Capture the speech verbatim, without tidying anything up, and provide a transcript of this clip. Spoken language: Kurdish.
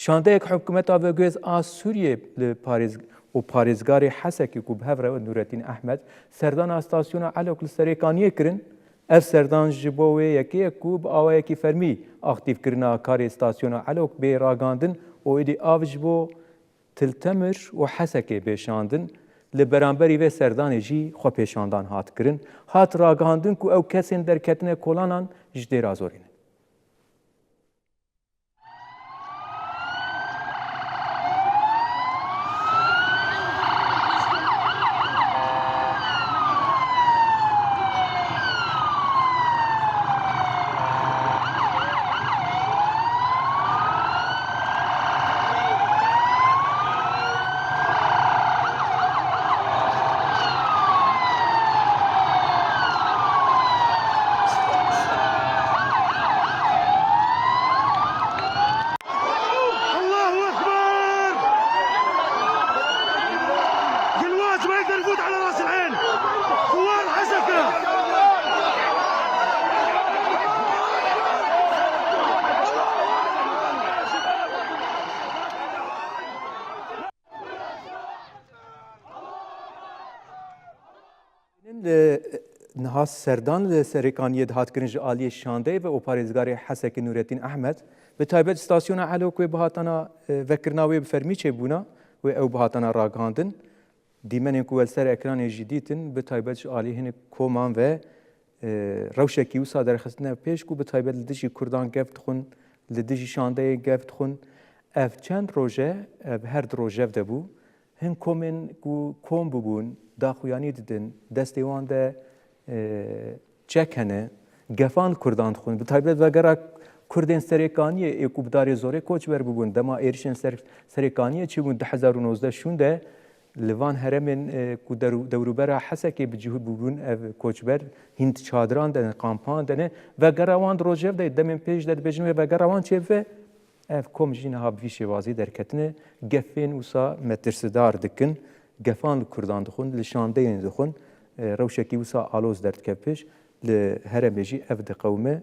Şandeyek hikûmeta veguhêz a Sûriyê li parêz û parêzgarê Hesekê ku bi hev re Nûretîn Ehmed serdana stasyona Elok li Serêkaniyê kirin, ev serdan ji bo wê yekê ye ku bi awayekî fermî aktîfkirina karê stasyona Elok bê ragandin û êdî av ji bo Til Temir û Hesekê bê şandin, li beramberî vê serdanê jî xwepêşandan hat kirin. Hat ragihandin ku ew kesên derketine kolanan ji dêra zorê ne. الله أكبر! قلواج ما يقدر يفوت على راس العين. ثوار حسكة. Li niha serdan li Serêkaniyê dihat kirin ji aliyê şandeyê ve û parêzgarê Hesekê Nûretîn Ehmed, bi taybet stasyona Elok wê bihatana, e, vekirina wê bi fermî çêbûna wê ew bihatana ragihandin. Dîmenên ku we li ser ekranê jî dîtin, bi taybet ji alî hinek koman ve, e, rewşekî wisa derxistine pêş ku bi taybet li dijî Kurdan gef dixwin, li dijî şandeyê gef dixwin. Ev çend roj e, ev her di rojev de bû. Hin komên ku kom bûbûn, daxuyanî didin, destê wan de, e, çek hene, gefan Kurdan dixwin. Bi taybet vegera Kurdên Serêkaniyê ê ku bi darê zorê koçber bûbûn, dema êrişên ser Serêkaniyê çêbûn du hezar û nozdeh şûn de, li van heremên, e, ku deru-, dewrûbera Hesekê bi cihû bûbûn ev koçber, hîn di çadiran de ne, kampan de ne, vegera wan di rojev de, demên pêş de dibêjin wê vegera wan çêbibe, ev kom jî niha bi vî şêwazî derketine, gefên wisa metirsidar dikin, gefan li Kurdan dixwin, li şandeyên dixwin, e, rewşekî wisa aloz derdikeve pêş, li heremê jî ev diqewime.